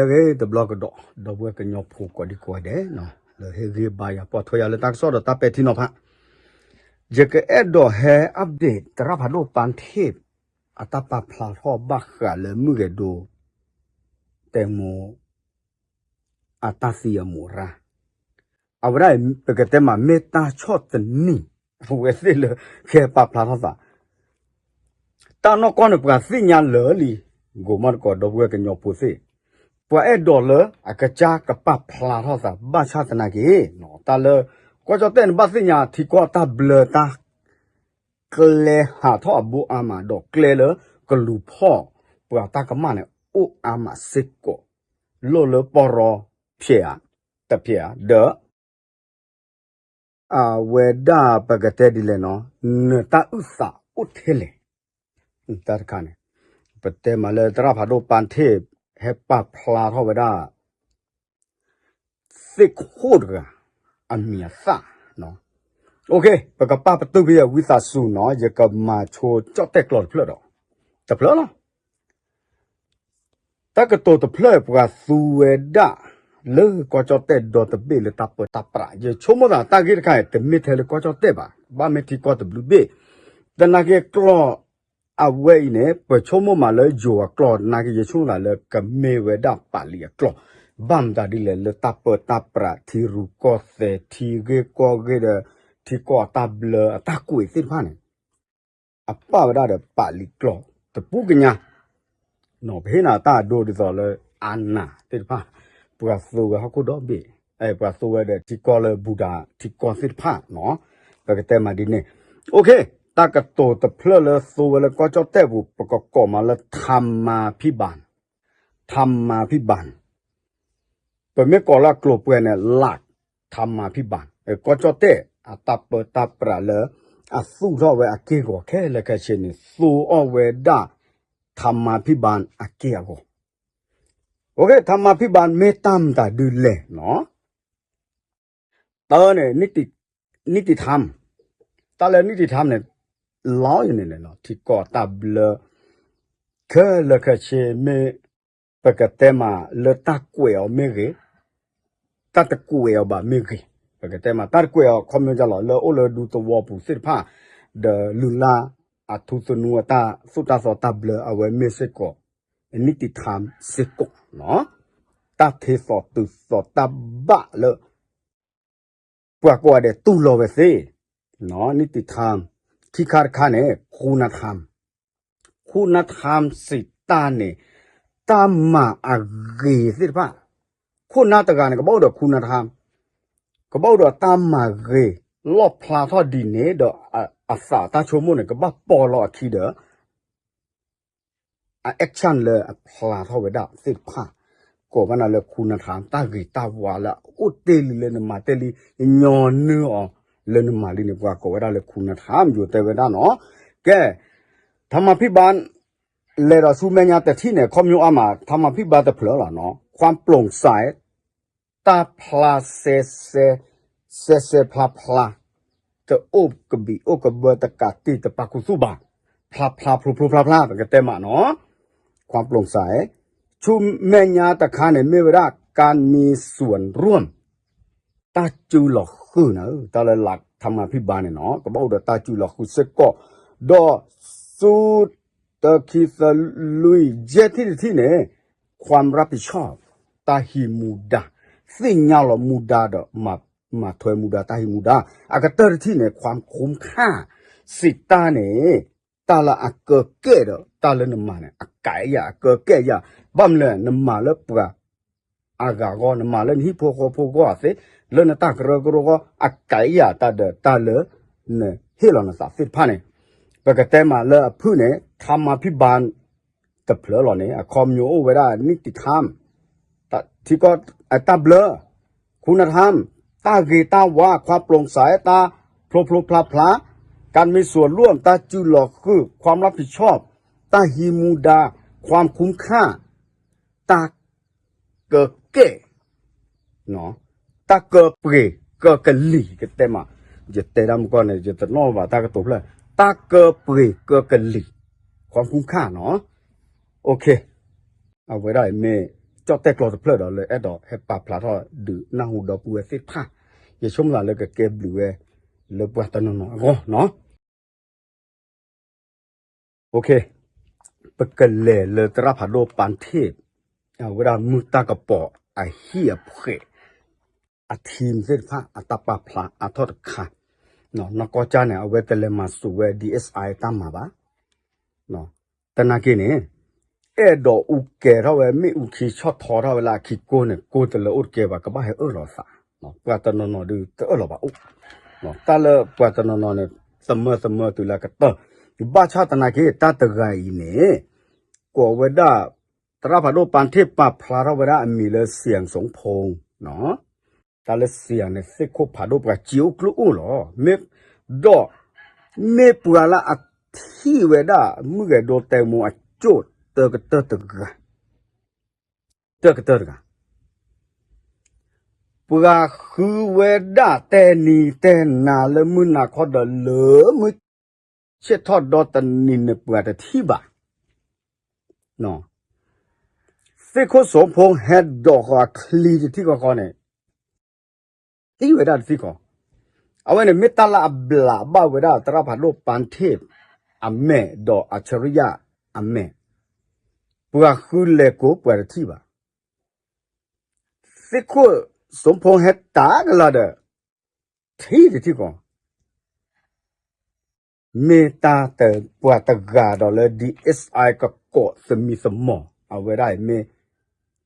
ဟဲဂ့ၤတဘျီကဒီး ဒီပုၢ်ဝဲၢ်ကညီဖိကိးဒံကိးဂၤဒဲး လၢဟ့ၣ်ဂံၢ်ဘါယၤပိာ်ထွဲယၤလၢတၢ်ကစီၣ်ဒီးတၢ်ပဲာ်ထံနီၤဖး, ယကအဲၣ်ဒိးဟဲ update သရၣ်ဖးဒိၣ်ပၢ်ထ့ၣ် အတၢ်ပာ်ဖျါထီၣ်ဘၣ်ဃးလၢမုၢ်ဂဲၤဒိ တဲမိ အတၢ်သံအမူးအရၢ်, အဝဲဒၣ်အံၤ ပကတဲမးမ့ၢ်တၢ်ဆီၣ်သနံး အဝဲသ့ၣ်လၢကဟဲပာ်ဖျါထီၣ်သး တၢ်နီၢ်ကီၢ်န့ၣ် ပှၤသ့ၣ်ညါလၢာ်လံ, ကိးမးတကိး ဒီပုၢ်ဝဲၢ်ကညီဖိသ့ၣ်, ပှၤအဲၣ်ဒိးလၢအကစၢ်ကပာ်ဖျါထီၣ်သး ဘၣ်ဆၣ်သနာ်က့ တၢ်လၢ ကီၢ်ကၠီၣ်တဲၣ်န့ၣ် ဘၣ်သ့ၣ်ညါထံကီၢ်တၢ်ဘျၢတၢ် ကျဲဟးထီၣ်အဘိအါမး ဒီးကျဲလၢကလူၤဖီၣ်ပှၤတၢ်ကမၣ်န့ၣ် အိၣ်အါမးစ့ၢ်ကီး, လိၣ်လၢပီၢ်ရီဖျဲးဧါ, တဖျဲးဧါ, ဒီး အဝဲဒၣ်ပကတဲဒ်လဲၣ်နီၤ, နတၢ်အုၣ်သးအိၣ်ထဲလဲၣ်, တၢ်တခါန့ၣ် ပတဲမးလၢသရၣ်ဖးဒိၣ်ပၢ်ထ့ၣ် ဟဲပာ်ဖျါထီၣ်ဝဲဒၣ် သ့ၣ်ခိၣ်တဂၤ အမံၤအသၣ်, ပကပာ်ပတုာ်ဖဲအဝံသးစူၤနီၤ, ယကမၤဆိကၠီၣ်တဲၣ်ကျိာ်တဖျၢၣ်ဒီး တဖျၢၣ်လီၤ. တၢ်ကတိၤတဖျၢၣ်ပှၤသူဝဲဒၣ် လၢကီၢ်ကၠီၣ်တဲၣ်ဒီတဘ့ၣ်လၢတၢ်ပၢတၢ်ပြး, ယဆိကမိၣ်သးတၢ်ဂ့ၢ်တခါအံၤ တမ့ၢ်ထဲလၢကီၢ်ကၠီၣ်တဲၣ်ဘၣ်, ဘၣ်မ့ၢ်ထံကီၢ်တဘျုးဘ့ၣ်, သနာ်က့ကျိာ် အဝဲအံၤန့ၣ် ပဆိကမိၣ်မးလၢယိၤအကျိာ်သနာ်က့ ယဆိကမိၣ်သးလၢကမ့ၢ်ဝဲဒၣ်ပာ်လံအကျိာ်, ဘၣ်မတၤဒ်လဲၣ် လၢတၢ်ပၢတၢ်ပြး ထံရူၢ်ကီၢ်သဲး ထံဂ့ၢ်ကီၢ်ဂ့ၢ်ဒီး ထံကီၢ်အတၢ်ဘျၢအတၢ်ကွဲးသ့ၣ်တဖၣ်န့ၣ် အပာ်ဝဲဒၣ်ဒီးပာ်လံကျိာ် တပူၤကညါ, ပဟ့ၣ်နၤတၢ်အဒိဒ်သိးလၢ အါနၢ်သ့ၣ်တဖၣ်, ပှၤသူဝဲဟီၣ်ခိၣ်ဒီဘ့ၣ်, ပှၤသူဝဲဒီးထံကီၢ်လၢ Buddha ထံကီၢ်သ့ၣ်တဖၣ်နီၤ, ပကတဲမးဒ်န့ၣ်, တၢ်ကတိၤတဖျၢၣ်လၢသူဝဲလၢကီၢ်ကၠီၣ်တဲၣ်ပူၤ ပကကိးမးလၢ ထါမၤဖံၣ်ဘၣ်, ထါမၤဖံၣ်ဘၣ် ပမ့ၢ်ကိးလၢအကျိၤပှဲၤန့ၣ် လၢ ထါမၤဖံၣ်ဘၣ်, ကီၢ်ကၠီၣ်တဲၣ် အတၢ်ပၢတၢ်ပြးလၢ အသူၣ်ထီၣ်ဝဲအက့ၢ်အဂီၤခဲလၢာ်ခဲဆ့န့ၣ် သူအီၣ်ဝဲဒၣ် ထါမၤဖံၣ်ဘၣ်အက့ၢ်အဂီၤ, ထါမၤဖံၣ်ဘၣ်မ့ၢ်တၢ်မတၤဒ်လဲၣ်နီၤ, တၢ်န့ၣ် နံၣ်တံၣ်ထါ, တၢ်လၢနံၣ်တံၣ်ထါန့ၣ် လီၤယန့ၣ်န့ၣ် ထံကီၢ်တၢ်ဘျၢ ခဲလၢာ်ခဲဆ့မ့ၢ် ပကတဲမးလၢတၢ်ကွဲးအီၤမ့ၢ်ဂ့ၤ, တၢ်တကွဲးအီၤဘၣ်မ့ၢ်ဂ့ၤ, ပကတဲမး တၢ်တကွဲးအီၤ ခီပညီလီၤ လၢအိၣ်လၢဒူသဝီပူၤသ့ၣ်တဖၣ်, ဒီးလုၢ်လၢ်အထူသနူအတၢ်သိၣ်တၢ်သီတၢ်ဘျၢအဝဲမ့ၢ်စ့ၢ်ကီး နံၣ်တံၣ်ထါစ့ၢ်ကီး, တၢ်ထဲသိးတုၤသိးတၢ်ဘၣ်လၢ ပှၤကိးဂၤဒဲးတူၢ်လိာ်ဝဲသ့, နံၣ်တံၣ်ထါ, ခံခါတခါန့ၣ် ခူနါထါ, ခူနါထါစံးတၢ်န့ၣ် တၢ်မၤအဂ့ၤသ့ၣ်တဖၣ်, ခိၣ်နၢ်တဂၤန့ၣ် ကဘၣ်အိၣ်ဒီးခူနါထါ, ကဘၣ်အိၣ်ဒီးတၢ်မၤဂ့ၤ လီၣ်ဖျါထီၣ်ဒ်န့ၣ်ဒီး အသးတၢ်ဆိကမိၣ်န့ၣ် ကဘၣ်ပိာ်လီၤအခံဒီး အ action လၢအဖျါထီၣ်ဝဲဒၣ်သ့ၣ်တဖၣ်, ကိးဘၣ်နၤလၢခူနါထါ တၢ်ဂ့ၤတၢ်ဝါလၢအအိၣ်တ့ၢ်လံလၢနမၤတ့ၢ်လံ ညီနုၢ်အီၤလၢနမၤလံန့ၣ် ပှၤကိးဝဲဒၣ်လၢခူနါထါ ယိၤတဲဝဲဒၣ်နီၤ, ကဲ, ထါမၤဖံၣ်ဘၣ် လဲၤဒီးဆူမဲာ်ညါတထံၣ်န့ၣ် ခီပညီအါမး ထါမၤဖံၣ်ဘၣ်တဖျၢၣ်လီၤနီၤ ความโปร่งใส တၢ်ဖျါစဲစဲ စဲစဲဖျါဖျါ, တအိၣ်ကဘံးအိၣ်ကဘၢတကးတံာ်တပာ်ခူသူၣ်ဘၣ်, ဖျါဖျါဖျိဖျိဖျါဖျါ ပကတဲမးနီၤ, ความโปร่งใส ဆူမဲာ်ညါတခါန့ၣ် မ့ၢ်ဝဲဒၣ် การมีส่วนร่วม တၢ်စုလီၤဃုာ်နၤဧၢ, တၢ်လၢလၢ ထါမၤဖံၣ်ဘၣ်န့ၣ်နီၤ ကဘၣ်အိၣ်ဒီးတၢ်စုလီၤဃုာ်စ့ၢ်ကီး, ဒီးဆူ တခံသလွံၢ်ယဲၢ်ထံၣ်တထံၣ်န့ၣ် ความรับผิดชอบ တၢ်ဟံးမူဒါ, သ့ၣ်ညါလီၤမူဒါဒီး မၤထွဲမူဒါ တၢ်ဟံးမူဒါ, အကတၢၢ်တထံၣ်န့ၣ် ความคุ้มค่า စံးတၢ်န့ၣ် တၢ်လၢအကၢကဲၣ်ဒီး တၢ်လၢနမၤန့ၣ် အကဲယၤ အကၢကဲၣ်ယၤ, ဘၣ်မနုၤလဲၣ် နမၤလၢပှၤ အဂၤအဂီၢ် နမၤလၢနဟံၣ်ဖိဃီဖိအဂီၢ်သ့, လၢနတၢ်ကရၢကရိအဂီၢ် အကဲယၤတၢ်ဒီးတၢ်လၢ နဟ့ၣ်လီၤနသးသ့ၣ်တဖၣ်န့ၣ်, ပကတဲမးလၢအဖုၣ်န့ၣ် ထါမၤဖံၣ်ဘၣ် တဖျၢၣ်လီၤန့ၣ် အခီပညီအိၣ်ဝဲဒၣ် နံၣ်တံၣ်ထါ, ထံကီၢ်အတၢ်ဘျၢ, ခူနထါ, တၢ်ဂ့ၤတၢ်ဝါ ความโปร่งใส တၢ်ဖျိဖျိဖျါဖျါ, การมีส่วนร่วม တၢ်စုလီၤဃုာ် ความรับผิดชอบ တၢ်ဟံးမူဒါ, ความคุ้มค่า တၢ်ကၢကဲၣ်, တၢ်ကၢပှ့ၤကၢကလံၤ ကတဲမး, ယတဲတၢ်မုၢ်ကီၢ်န့ၣ် ယတနီၣ်ဘၣ်တၢ်ကတိၤဖျၢၣ်, တၢ်ကၢပှ့ၤကၢကလံၤ, ความคุ้มค่าနီၤ, အဝဲဒၣ်အံၤမ့ၢ် ကၠီၣ်တဲၣ်ကျီတဖျၢၣ်ဒီးလၢအဲၣ်ဒိးဟဲပာ်ဖျါထီၣ်ဒုးနၢ်ဟူဒီပုၢ်ဝဲၢ်သ့ၣ်တဖၣ်, ယဆိကမိၣ်သးလၢကကဲဘျုးဝဲလၢပှၤတနီၤနီၤအဂီၢ်နီၤ. OK, ပကလဲၤလၢသရၣ်ဖးဒိၣ်ပၣ်ထ့ၣ် အဝဲဒၣ်မုၢ်တၢ်ကပီၤအဟံၣ်အဖှဲး အ team သ့ၣ်တဖၣ်အတၢ်ပာ်ဖျါအါထီၣ်တခါ, နီၢ်ကီၢ်ကၢ်န့ၣ် အဝဲတလဲၤမၤစူၤဝဲ DSI တၢ်မၤဘၣ်. သနာ်က့န့ၣ် အဲၣ်ဒိးအူကဲၤထီၣ်ဝဲ မ့ၣ်အူခံဆီၣ်ထီထီၣ်ဝဲလၢအခံကိန့ၣ် ကိတလၢအိၣ်တကဲဘၣ် ကဘၣ်ဟဲအၢၣ်လီၤသး, ပှၤတနီၤနီၤဒုးတအၢၣ်လီၤဘၣ်အိၣ်, တၢ်လၢပှၤတနီၤနီၤန့ၣ် သမၢသမၢတုၤလၢကတၢၢ်, ဘၣ်ဆၣ်သနာ်က့ တၢ်တဂၤအံၤန့ၣ် ကိးဝဲဒၣ် သရၣ်ဖးဒိၣ်ပၣ်ထ့ၣ်ပာ်ဖျါထီၣ်ဝဲဒၣ်အမံၤလၢ စံၣ်စိင်ဖိ, တၢ်လၢစံၣ်န့ၣ် သ့ၣ်ခိၣ်ဖးဒိၣ်ပှၤစ့အိၣ်ကျိၣ်အိၣ်လီၤ, မ့ၢ်ဒီး မ့ၢ်ပှၤလၢအထံၣ်ဝဲဒၣ် မုၣ်ဂဲၤဒိတဲမူအကၠိၣ်တၢကတၢၢ်တဂၤ, တၢကတၢၢ်တဂၤ ပှၤဃုဝဲဒၣ်တဲနံၤတဲနၤလၢမုၢ်နၤခီဒီးလၢမုၢ်ဆ့ၣ်ထီၣ်ဒီတနံၤန့ၣ် ပှၤတထံၣ်ဘၣ်, သ့ၣ်ခိၣ်စိဖိဟဲဒိးဃီၤအချံတထံၣ်ဃီဃီန့ၣ် ထံၣ်ဝဲဒၣ်တထံၣ်ဃီ, အဝဲန့ၣ်မ့ၢ်တၢ်လၢအဘျးဘၣ်ဝဲဒၣ်သရၣ်ဖးဒိၣ်ပၣ်ထ့ၣ်အမဲာ်ဒီးအဆရံယၣ်အမဲာ်, ပှၤဃုလဲၤကိးပှၤတထံၣ်ဘၣ်, သ့ၣ်ခိၣ်စိဖိဟဲတၢ်ကလာ်ဒီး ထံၣ်တထံၣ်ဃီ မ့ၢ်တၢ်တပှၤတဂၤဒီးလၢ DSI ကကိးသမံသမိး အဝဲဒၣ်အံၤမ့ၢ်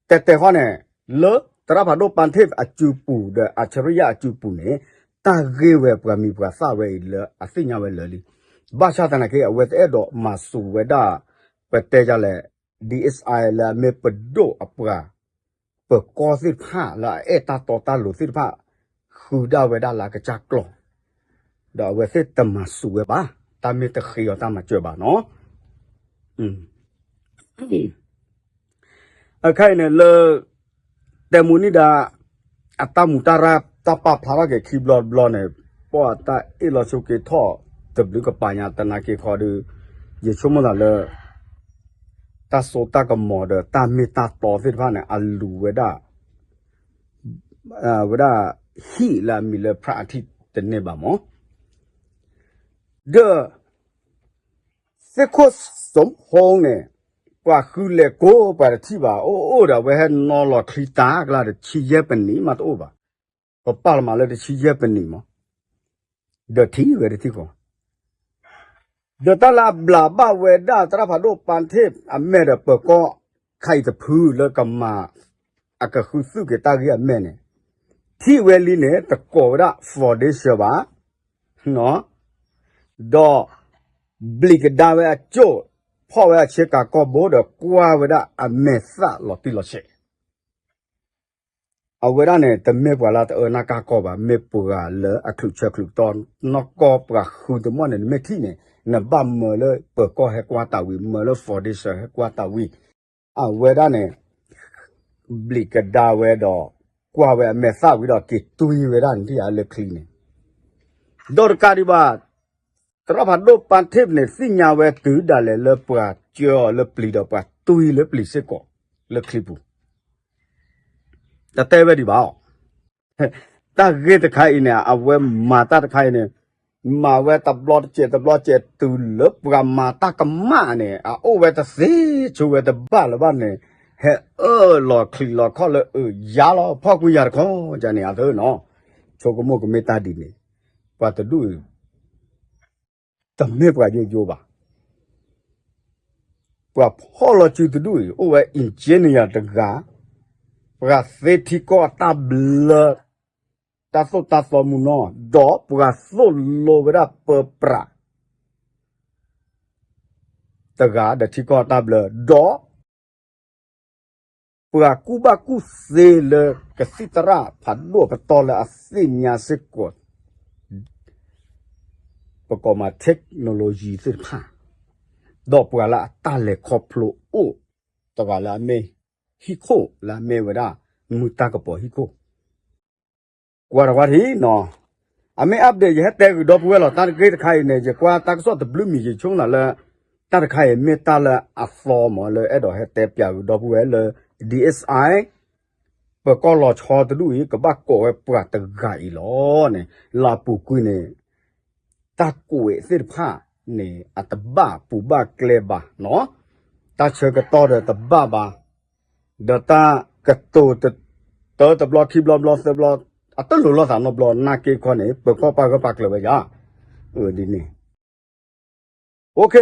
တဲတဲဃီန့ၣ် လၢသရၣ်ဖးဒိၣ်ပၣ်ထ့ၣ်အစုပူၤဒီးအဆရံယၣ်အစုပူၤန့ၣ် တၢ်ဂ့ၢ်ဝဲပှၤမံၤပှၤသၣ်ဝဲအံၤလၢအသ့ၣ်ညါဝဲလၢာ်လံ, ဘၣ်ဆၣ်သနာ်က့ အဝဲတအဲၣ်ဒိးမၤစူၤဝဲဒၣ် ပတဲယၤလဲၣ် DSI လၢအမ့ၢ်ပဒိၣ်အပှၤ ပၢၤကီၢ်သ့ၣ်တဖၣ်လၢအအဲၣ်တၢ်တီတၢ်လိၤသ့ၣ်တဖၣ် ဃုဒၣ်ဝဲဒၣ်လၢအကစၢ်ကျိာ်, ဒီးအဝဲသ့ၣ်တမၤစူၤဝဲဘၣ်, တၢ်မ့ၢ်တဃ့အီၤတၢ်မၤစၢၤဘၣ်နီၤ. အခါအံၤန့ၣ်လၢ တဲမူန့ၣ်ဒၣ် အတၢ်မူတၢ်ရၢ် တၢ်ပာ်ဖျါထီၣ်က့ၤခံဘျီတဘျီန့ၣ် ပှၤတၢ်အ့ၣ်လိာ်ဆိးက့ၤထီၣ်တဘျုးကပၤညါသနာ်က့ခီဒီး ယဆိကမိၣ်သးလၢ တၢ်စိတၢ်ကမီၤဒီးတၢ်မ့ၢ်တၢ်တီသ့ၣ်တဖၣ်န့ၣ် အလူၤဝဲဒၣ် ဝဲဒၣ်ဟံၣ်လၢအမံၤလၢ ဖရၣ်အထံၣ်တန့ၢ်ဘၣ်မး, ဒီး သ့ၣ်ခိၣ်စိဖိန့ၣ် ပှၤဃုလဲၤကိးပှၤတထံၣ်ဘၣ် အိၣ်အိၣ်ဒီးအဝဲဟဲနီၤလီၤချံတၢ်ကလာ်တဆံယဲၢ်ပနံၣ်မးတအိၣ်ဘၣ်, ပပာ်လီၤမးလၢတဆံယဲၢ်ပနံၣ်မး, ဒီးထံၣ်ဝဲတထံၣ်ဃီ ဒီးတၢ်လၢအဘျးဘၣ်ဝဲဒၣ်သရၣ်ဖးဒိၣ်ပၣ်ထ့ၣ်အမဲာ်ဒီးပၢၤကီၢ် ခဲအံၤတဖုလၢကမၤ အကဃုသုးက့ၤတၢ်ဂ့ၢ်အမဲာ်န့ၣ် ထံၣ်ဝဲလံန့ၣ် တကိးဝဲဒၣ် foundation ဘၣ်, ဒီး ဘျံးကဒါဝဲအကၠိၣ်, ဖီၣ်ဝဲအဆ့ကၤကီၢ်ဘိဒီးကွၢ်ဝဲဒၣ်အမဲာ်သၣ်လီၤတံၢ်လီၤဆဲး အဝဲဒၣ်န့ၣ် တမ့ၢ်ပှၤလၢတအၢနၢ်ကၢ်ကီၢ်ဘၣ်, မ့ၢ်ပှၤလၢအချုးဆၢချုးကတီၢ်, နီၢ်ကီၢ်ပှၤဃုတမီၢ်န့ၣ် နမ့ၢ်ထံၣ်န့ၣ် နဘၣ်မၢလၢပၢၤကီၢ်ဟဲကွၢ်တၢ်ဝံၤ, မၢလၢ foundation ဟဲကွၢ်တၢ်ဝံၤ, အဝဲဒၣ်န့ၣ် ဘျံးကဒါဝဲဒီး ကွၢ်ဝဲအမဲာ်သၣ်ဝံၤဒီးက့ၤတွံဝဲဒၣ်န့ၣ်ထံၣ်ဧါလၢချံန့ၣ်, ဒီးတကးဒံးဘၣ် သရၣ်ဖးဒိၣ်ပၣ်ထ့ၣ်န့ၣ် သ့ၣ်ညါဝဲတုၤဒၣ်လဲာ်လၢပှၤကၢအီၤလၢပျံၤဒီးပှၤတွံလၢပျံၤစ့ၢ်ကီး လၢချံပူၤ တတဲဝဲဒံးဘၣ်အီၤ, တၢ်ဂ့ၢ်တခါအံၤန့ၣ် အဝဲမၤတၢ်တခါအံၤန့ၣ် မၤဝဲတဘျီတစဲးတဘျီတစဲးတုၤလၢပှၤမၤတၢ်ကမၣ်န့ၣ် အအိၣ်ဝဲတသ့ဆိဝဲတဘၣ်လၢၤဘၣ်န့ၣ် ဟဲအၢၣ်လီၤချံးလီၤခီၣ်လၢအယါလီၤဖီၣ်ကွံာ်ယၤတခီ ယၤန့ၣ်အသၢနီၤ, ဆိကမိၣ်ကမ့ၢ်တၢ်ဒ်န့ၣ်, ပှၤတဒူၣ်အံၤ တမ့ၢ်ပှၤယိယိဘၣ်. ပှၤဖီၣ်လီၤစုတဒူၣ်အံၤ အိၣ်ဝဲ engineer တဂၤ, ပှၤသ့ထံကီၢ်အတၢ်ဘျၢ, တၢ်သိၣ်တၢ်သီမူနီၤ, ဒီးပှၤသိၣ်လိဝဲဒၣ်ပၢပြး တဂၤဒီးထံကီၢ်အတၢ်ဘျၢ, ဒီး ပှၤကူၣ်ဘၣ်ကူၣ်သ့လၢကသံၣ်သရၣ်ဖးဒိၣ်ပတီၢ်လၢအသ့ၣ်ညါစ့ၢ်ကီး ပကိးမး technology သ့ၣ်တဖၣ်, ဒီးပှၤလၢအတၢ်လဲၤခီဖျိအိၣ် တဂၤလၢအမ့ၢ်ဟံၣ်ခိၣ်လၢအမ့ၢ်ဝဲဒၣ် မုၢ်တၢ်ကပီၤဟံၣ်ခိၣ် ကွၢ်တကွၢ်ထံနီၤ, အမ့ၢ် update ယဟဲတဲဂုာ်ဒီပုၢ်ဝဲၢ်လီၤ. တၢ်တဂ့ၢ်တခါအံၤန့ၣ် ယကွၢ်တၢ်ကစီၣ်တဘျုးမံၤ ယဆိကမိၣ်လၢ တၢ်တခါအံၤမ့ၢ်တၢ်လၢအသီမး လၢအဲၣ်ဒိးဟဲတဲပၠးဂုာ်ဒီပုၢ်ဝဲၢ်လၢ DSI ပၢၤကီၢ်လီၤဆီတဒူၣ်အံၤ ကဘၣ်ကိးဝဲပှၤတဂၤအံၤလီၤန့ၣ် လၢအပူၤကွံာ်န့ၣ် တၢ်ကွဲးသ့ၣ်တဖၣ်န့ၣ် အတဘၣ်ပူၤဘၣ်ကျဲဘၣ်နီၤ, တၢ်ဆၢကတီၢ်ဒီးတဘၣ်ဘၣ်, ဒီးတၢ်ကတိၤတ တၢတဘျီခံဘျီဘျီသၢဘျီ အတလိၤလိာ်သးနီတဘျီ နာ်က့ခီန့ၣ် ပၢၤကီၢ်ပာ်ဂၢၢ်ပာ်ကျၢၤဝဲယါ, ဒ်န့ၣ် OK,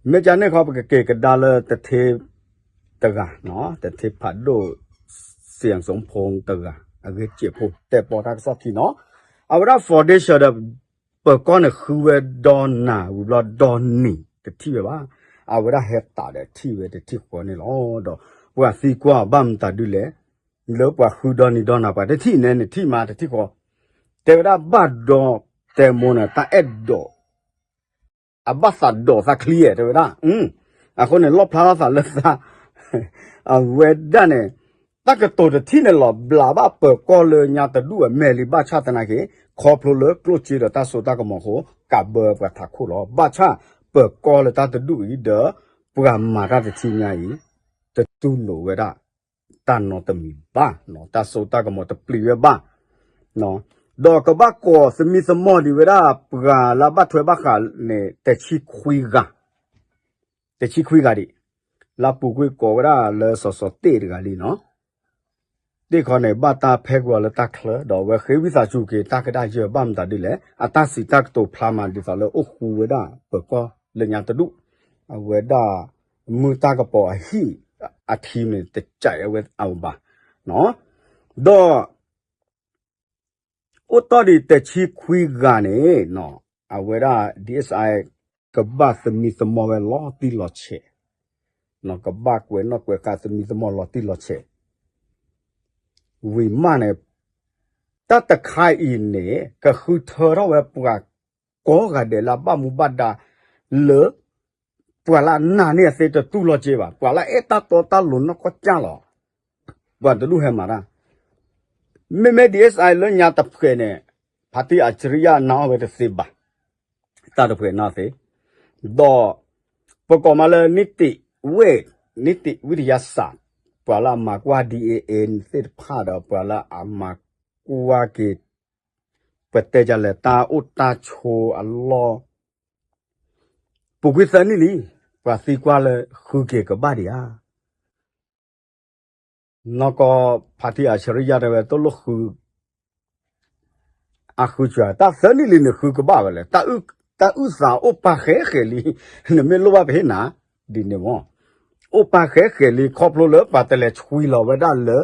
မ့ၢ်ကန့ၣ်ခီ ပကက့ၤကဒါလၢတထ့တဂၤ, တထ့ဖးဒိၣ် စ့ယၣ်စိဖိတဂၤ အဂ့ၢ်စဲးဖိတဲပီတၢ်ကစီၣ်ခံနီၤ, အဝဲဒၣ် foundation ဒီး ပၢၤကီၢ်န့ၣ် ဃုဝဲဒီနၤဝံၤဘျီဒီနံၤတထံၣ်ဝဲဘၣ်, အဝဲဒၣ်ဟဲတးဒီးထံၣ်ဝဲတထံၣ်ဃီန့ၣ်လီၤ. ဒီးပှၤသံကွၢ်ဘၣ်မတၤဒုလဲၣ်, လၢပှၤဃုဒီနံၤဒီနၤ ပှၤတထံၣ်န့ၣ် နထံၣ်မးတထံၣ်ဃီ, တဲဝဲဒၣ်ဘၣ်ဒီး တဲမိၢ်န့ၣ် တၢ်အဲၣ်ဒိး အဘၣ်သးဒိးသးချံဧါ တဲဝဲဒၣ်, အဃိန့ၣ် လီၣ်ဖျါထီၣ်သးလၢသး, အဝဲဒၣ်န့ၣ် တၢ်ကတိၤတထံၣ်န့ၣ်လီၤ ဘျးဘၣ်ပၢၤကီၢ်လၢညါတဒူၣ်အမဲာ်လံ ဘၣ်ဆၣ်သနာ်က့ ခီဖျိလၢကျိၣ်စ့ဒီးတၢ်စိတၢ်ကမီၤအဃိ ကးဘၢပှၤထးခိၣ်လီၤ. ဘၣ်ဆၣ်ပၢၤကီၢ်လၢတၢ်တဒူၣ်အံၤဒီး ပှၤမၤတၢ်တထံၣ်ညါအံၤ တတူၢ်လိာ်ဝဲဒၣ် တၢ်နီတမံၤဘၣ်, တၢ်စိတၢ်ကမီၤတပျံၤဝဲဘၣ်, ဒီးကဘၣ်ကိးသမံသမိးဒံးဝဲဒၣ် ပှၤလၢအဘၣ်ထွဲဘၣ်ဃးန့ၣ် တဆံခွံဂၤ, တဆံခွံဂၤဒံး, လၢအပူၤကွံာ်ကိးဝဲဒၣ်လၢစီၤစီၤတ့ၣ်တဂၤလံနီၤ တ့ၢ်ခီန့ၣ် ဘၣ်တၢ်ဖဲကွံာ်အီၤလၢတၢ်ချၢ ဒီးအဝဲဃ့ဝံသးစူၤက့ၤတၢ်ကဒါယၢၤဘၣ်မတၤဒ်လဲၣ် အတၢ်စံးတၢ်ကတိၤဖျါမး ဒ်သိးလၢအိၣ်ဃူဝဲဒၣ်ပၢၤကီၢ်လၢညါတဒူၣ်, အဝဲဒၣ် မုၢ်တၢ်ကပီၤအဟံၣ် အထံန့ၣ် တကးအဝဲအဘၣ်, ဒီး အိၣ်တီၢ်ဒံးတဆံခွံဂၤန့ၣ် အဝဲဒၣ် DSI ကဘၣ်သမံသမိးဝဲလီၤတံၢ်လီၤဆဲး, ကဘၣ်ကွဲးနီၣ်ကွဲးဃါသမံသမိးလီၤတံၢ်လီၤဆဲး, ဝံၤမးန့ၣ် တၢ်တခါအံၤန့ၣ် ကဃုထၢထီၣ်ဝဲပှၤကိးဂၤဒဲးလၢအဘၣ်မူဘၣ်ဒါ လၢ ပှၤလၢအနာ်န့ၢ်အသ့တတူၢ်လိာ်က့ဘၣ်, ပှၤလၢအအဲၣ်တၢ်တီတၢ်လိၤနီၢ်ကီၢ်ကၢ်လီၤ. ပှၤတဒူၣ်ဟဲမၤတၢ်, မ့မ့ၢ် DSI လၢညါတဖှဲးန့ၣ် ဖါတံၢ်အၣ်စရံယါနာ်အီၤဝဲတသ့ဘၣ်, တၢ်တဖှဲးနာ်သ့, ဒီး ပကိးမးလၢ နံၣ်တံၣ်ဝ့ၢ် နံၣ်တံၣ်ဝံတယါစၢ် ပှၤလၢအမၤကွၢ် DAA သ့ၣ်တဖၣ်ဒီး ပှၤလၢအမၤကွၢ်က့ၤ ပတဲဒ်လဲၣ် တၢ်အိၣ်တၢ်ဆိးအလီၢ် ပူၤကွံာ်သၢနံၣ်လံ, ပှၤသံကွၢ်လၢဃုက့ၤကဘၣ်ဒံးဧါ. နီၢ်ကီၢ်ဖါတံၢ်အၣ်စရံယါတဲဝဲ တလိၣ်ဃု အဃုစှၤ တၢ်သၢနံၣ်လံန့ၣ်ဃုကဘၣ်ဝဲလဲၣ်, တၢ်အုၣ်သးအိၣ်ပာ်ဃဲဃဲလံ, နမ့ၢ်လိၣ်ဘၣ်ပဟ့ၣ်နၤ, ဒ်န့ၣ်မ့ၢ်, အိၣ်ပာ်ဃဲဃဲလံ ခီဖျိလၢပှၤတလဲၤဆွံလီၤဝဲဒၣ်လၢ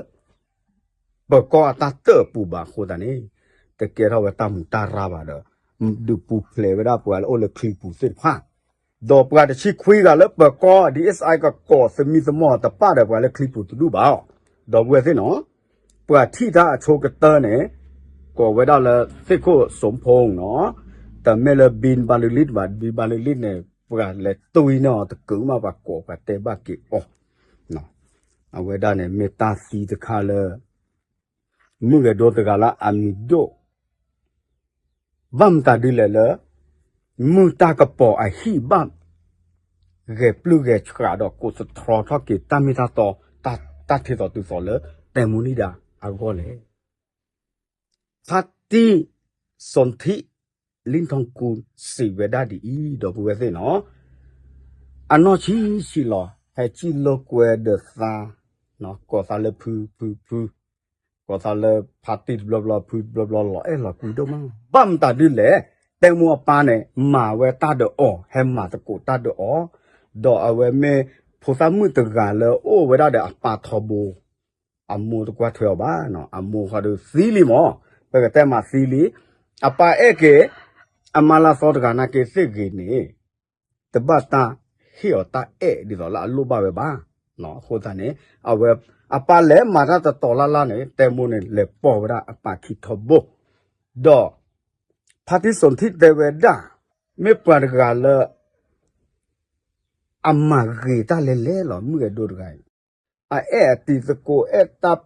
ပၢၤကီၢ်အတၢ်တၢၣ်အပူၤဘၣ်အဃိသတးန့ၣ်, တကဲထီၣ်ဝဲတၢ်မူးတၢ်ရၢ်ဘၣ်ဒီး ဒုးပူၤဖျဲးဝဲဒၣ်ပှၤလၢအိၣ်လၢချံပူၤသ့ၣ်တဖၣ်, ဒီးပှၤတဆံခွံဂၤလၢပၢၤကီၢ် DSI ကကိးသမံသမိးတပၣ်ဒီးပှၤလၢချံပူၤတဒူၣ်ဘၣ်, ဒီပုၢ်ဝဲၢ်သ့ၣ်နီၤ, ပှၤထံၣ်တၢ်အဆိကတၢၢ်န့ၣ် ကိးဝဲဒၣ်လၢသ့ၣ်ခိၣ်စိဖိနီၤ, တမ့ၢ်လၢ ဘံဘၣ်လူလံၣ် တဘၣ်, ဘံဘၣ်လူလံၣ်န့ၣ် ပှၤလဲၤတွံၢ်န့ၢ်အီၤတကုာ်မး ပှၤကိးပှၤတဲဘၣ်က့ၤအီၤ အဝဲဒၣ်န့ၣ် မ့ၢ်တၢ်သံတခါလၢ မုၢ်ဂဲၤဒိတဂၤလၢအမံၤဒိၣ် ဘၣ်မတၤဒ်လဲၣ်လၢ မုၢ်တၢ်ကပီၤအဟံၣ်ဘၣ် ဂဲၤပျုၢ်ဂဲၤဆှးဒီးကိးသတြီထီၣ်က့ၤတၢ်မ့ၢ်တၢ်တီ တၢ်ထံၣ်သီတုၤသီလၢ တဲမိၢ်နံၣ်ဒါအဂီၢ်လဲၣ်. ဖါတံၢ် စီၣ်ထံ လံၣ်ထီၣ်ကူ စံးဝဲဒၣ်ဒ်အံၤ ဒီပုၢ်ဝဲၢ်သ့ၣ်နီၤ, အနီၢ်ဆံးဆံးလီၤ ဟဲစံၣ်လိာ်ကွဲဒီးသါ, ကိးသးလၢဖုဖုဖု, ကိးသးလၢဖါတံၢ်တဘျီဘျီ ဖုတဘျီဘျီ လီၤအဲၣ်လီၤကွံဒိၣ်မး, ဘၣ်မတၤဒ်လဲၣ်, တဲမိၢ်အပၢ်န့ၣ် မၤဝဲတၢ်ဒီးအီၤ ဟဲမၤသကိးတၢ်ဒီးအီၤ, ဒီးအဝဲမ့ၢ်ဖိသၣ်မုၣ်တဂၤလၢအိၣ်ဝဲဒၣ်ဒီးအပၢ်ထီဘိ အမိၢ်တကွၢ်ထွဲအီၤဘၣ်, အမိၢ်ဃီဒီးသံလံမး, ပကတဲမးသံလံ, အပၢ်အဲၣ်က့ၤ အမါလၢအသီတဂၤနာ်က့သ့ၣ်ဂ့ၤန့ၣ် တဘၣ်တၢ်ဟ့ၣ်အီၤတၢ်အဲၣ်ဒ်သိးလၢအလိၣ်ဘၣ်ဝဲဘၣ်. အဃိသတးန့ၣ် အဝဲ အပၢ်လဲၤမၤတၢ်တတီၤလၢ်လၢ်န့ၣ် တဲမိၢ်န့ၣ် လဲၤပိာ်ဝဲဒၣ်အပၢ်ခံထီဘိ, ဒီး ဖါတံၢ်စီၣ်ထံတဲဝဲဒၣ် မ့ၢ်ပှၤတဂၤလၢ အမၤဂ့ၤတၢ်လဲၤလဲၤလီၤ မုၢ်အဲၣ်ဒိတဂၤအံၤ, အအဲၣ်အတံၤသကိး အဲၣ်တၢ်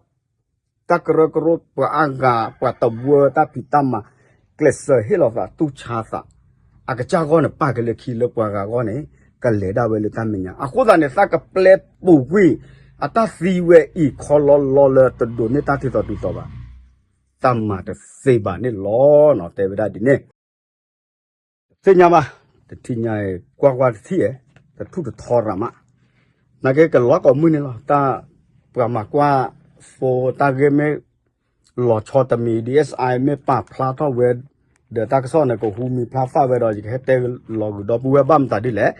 တၢ်ကရၢကရိ ပှၤအါဂၤ ပှၤတဝၢတၢ်ဖံးတၢ်မၤ ကျဲးစၢးဟ့ၣ်လီၤသး တူၢ်ဆါသး အကစၢ်ဂီၢ်န့ၣ် ပာ်က့ၤလၢခံလၢပှၤဂၤဂီၢ်န့ၣ် ကလဲၤဒၣ်ဝဲလၢတၢ်မဲာ်ညါ အဃိသတးန့ၣ် သးကပျဲပူၤကွံာ် အတၢ်သံဝဲအံၤခီလီလီလၢတဒိးန့ၢ်တၢ်ထံသီတုၤသီဘၣ်, တၢ်မၤတသ့ဘၣ်န့ၣ်လီၤနီၤ တဲဝဲဒၣ်ဒ်န့ၣ် သ့ၣ်ညါဘၣ်, တထံၣ်ညါအံၤ ကွၢ်ကွၢ်တထံၣ်ဧဲ, တထူၣ်တထီရၤမး, နာ်က့ကလီၤကိးမုၢ်န့ၣ်လီၤ, တၢ်ပှၤမၤကွၢ်ဖိတၢ်ဂ့ၢ်မ့ၢ် လီၤဆီတမံၤ DSI မ့ၢ်ပာ်ဖျါထီၣ်ဝဲ ဒီးတၢ်ကစီၣ်န့ၣ် ကဟူမံဖျါသၣ်ဝဲဒီး ယကဟဲတဲလီၤဂုၤဒီပုၢ်ဝဲၢ်ဘၣ်မတၤဒ်လဲၣ်,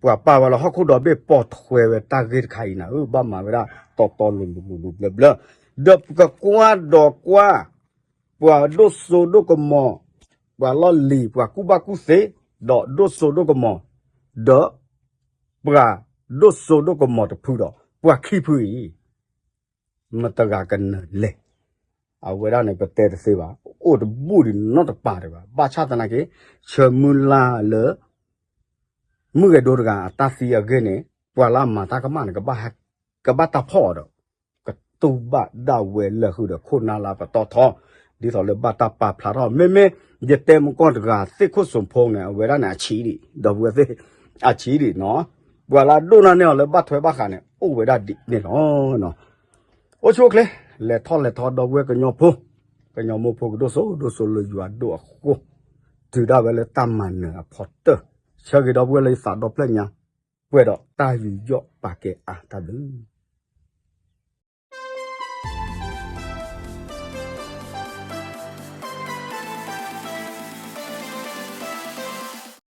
ပှၤပာ်ဝဲလၢဟီၣ်ခိၣ်ဒီဘ့ၣ်ပိာ်ထွဲဝဲတၢ်ဂ့ၢ်တခါအံၤနၤ အၢ ဘၣ်မၤဝဲဒၣ်တီတီလိၤလိၤလိၤလိၤဘျၢဘျၢ, ဒီးပကကွၢ်ဒီးကွၢ် ပှၤဒိၣ်စိဒိၣ်ကမီၤ, ပှၤလီၢ်လံၤ ပှၤကူၣ်ဘၣ်ကူၣ်သ့, ဒီးဒိၣ်စိဒိၣ်ကမီၤ, ဒီးပှၤဒိၣ်စိဒိၣ်ကမီၤတဖုဒီး ပှၤခံဖုအံၤ မတၤတဂၤကနၢၤလဲၣ်. အဝဲဒၣ်န့ၣ် ပတဲတသ့ဘၣ်, အိၣ်တဘူၣ်ဒံးနီတပၤဒံးဘၣ်. ဘၣ်ဆၣ်သနာ်က့ ဆၢမုၢ်လၢ်လၢ မုၢ်ဂဲၤဒိတဂၤအတၢ်သံအဂ့ၢ်န့ၣ် ပှၤလၢအမၤတၢ်ကမၣ်န့ၣ် ကဘၣ်တၢ်ဖီၣ်အီၤဒီး ကတူၢ်ဘၣ်ဒၣ်ဝဲလၢာ်ဃုာ်ဒီးခိၣ်နၢ်လၢပတီၢ်ထီ, ဒ်သိးလၢဘၣ်တၢ်ပာ်ဖျါထီၣ်. မ့မ့ၢ်ယတဲမကီၢ်တဂၤ သ့ၣ်ခိၣ်စိၤဖိန့ၣ် အဝဲဒၣ်န့ၣ် အဆံးဒံး ဒီပုၢ်ဝဲၢ်သ့ၣ်, အဆံးဒံးနီၤ. ပှၤလၢအဒိၣ်န့ၢ်အီၤလၢဘၣ်ထွဲဘၣ်ဃးန့ၣ် အိၣ်ဝဲဒၣ်ဒ်န့ၣ်လီၤ. အိၣ်ဆူၣ်အိၣ်ချ့, လဲၤထီၣ်လဲၤထီဒီပုၢ်ဝဲၢ်ကညီဖိ, ကညီမိၢ်ဖိကဒိၣ်စိဒိၣ်စိလၢယွၤဒိၣ်အဃိ, တုၤဒၣ်ဝဲလၢတၢ်မၤနၢၤအဖီတၢၢ်, ဆၢဂ့ၤဒီပုၢ်ဝဲၢ်လၢယသးဒီဖျၢၣ်ညါ, ပှဲၤဒီးတၢ်ယူးယီၣ်ပာ်ကဲအါတၢ်ဘျုး